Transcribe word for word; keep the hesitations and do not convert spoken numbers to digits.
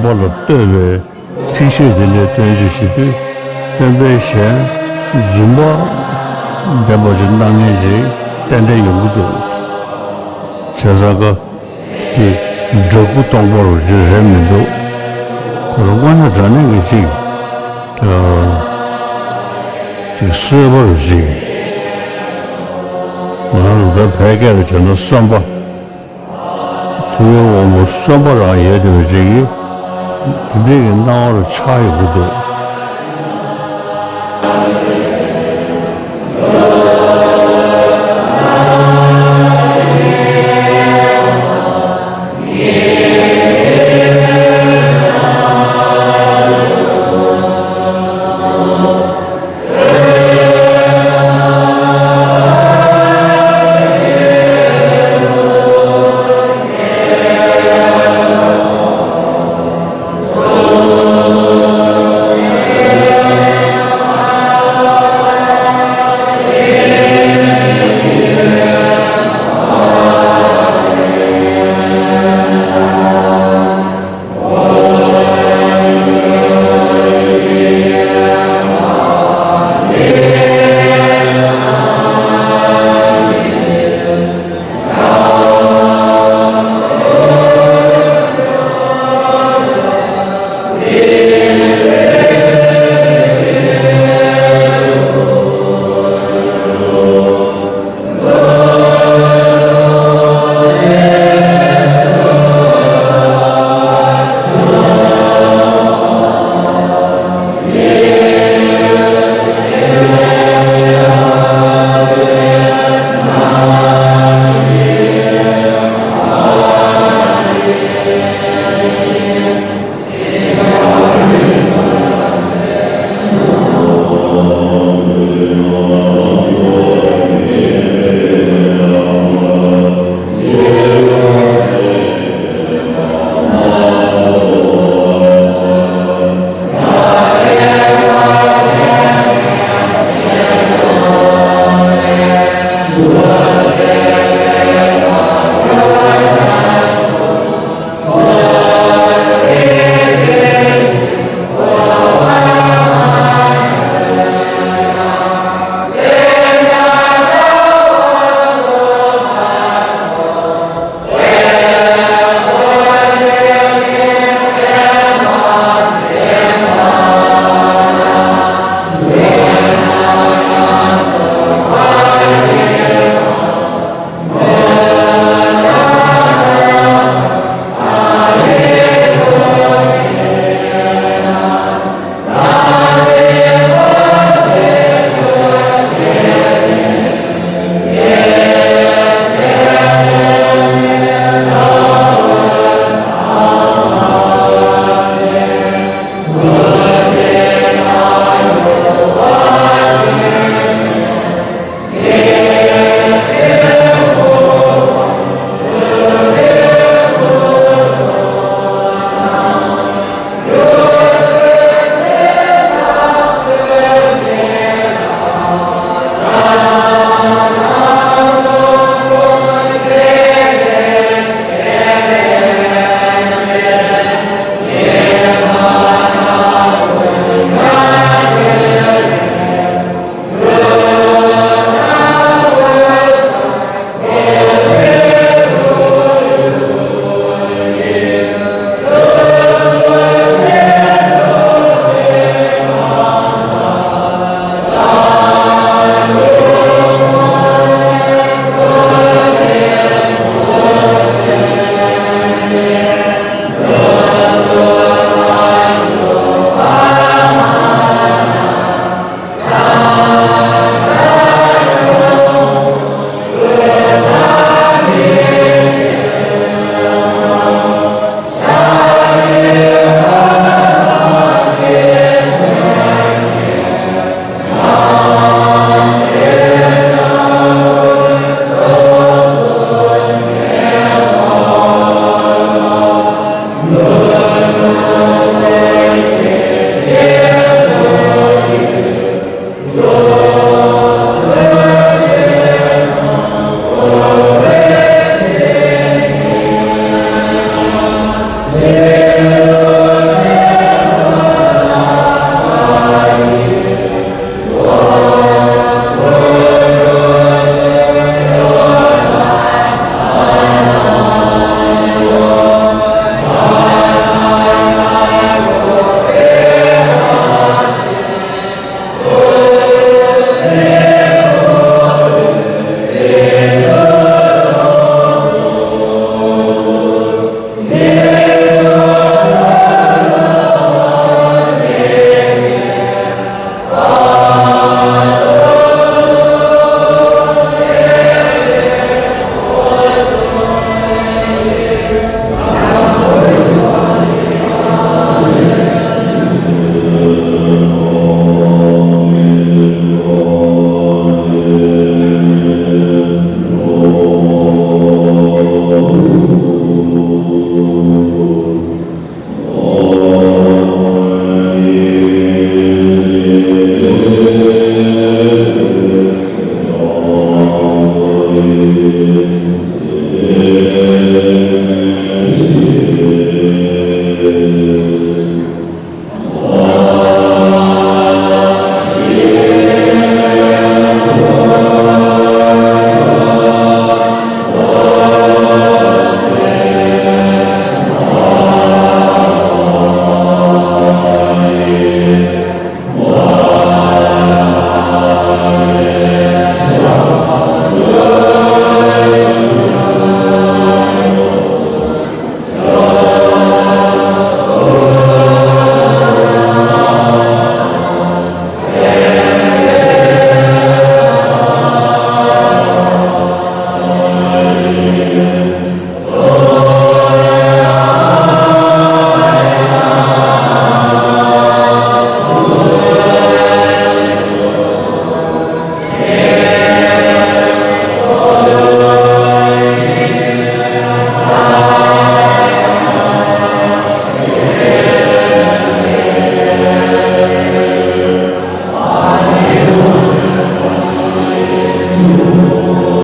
པ་ལ་བསྟོད་པའི་ཚིག་བཤད་དེ་འདྲའི་སྟོན་ཅིག་བྱེད་དུས། སྟོན་པའི་ཞལ་འཛུམ་པ་ལྡན་པ་ཅིག་གནང་མཁན་ཅིག་ཏན་ཏན་ཡོང་གི་འདུག་བྱས་ཙང་ཀ་དེ་འདྲ་སྐུ་སྟོང་པ་རུ་ཅིག་རེད་མི་འདུག་ཁོ་རང་དངོས་གནས་དྲང་གནས་ཀྱི་ཅིག་ཨ་ཅིག་གསོལ་བ་རུ་ཅིག་ང་རང་ཚོ་བོད་སྐད་ལ་བྱས་ན་གསོན་པ། ཐུབ་པའི་དབང་པོ་གསོན་པོ་རང་ཡོད་བསྡད་པ་ཅིག་གིས་དེ་འདྲའི་གི་སྣང་བ་རུ་ཆགས་ཡོང་གི་འདུག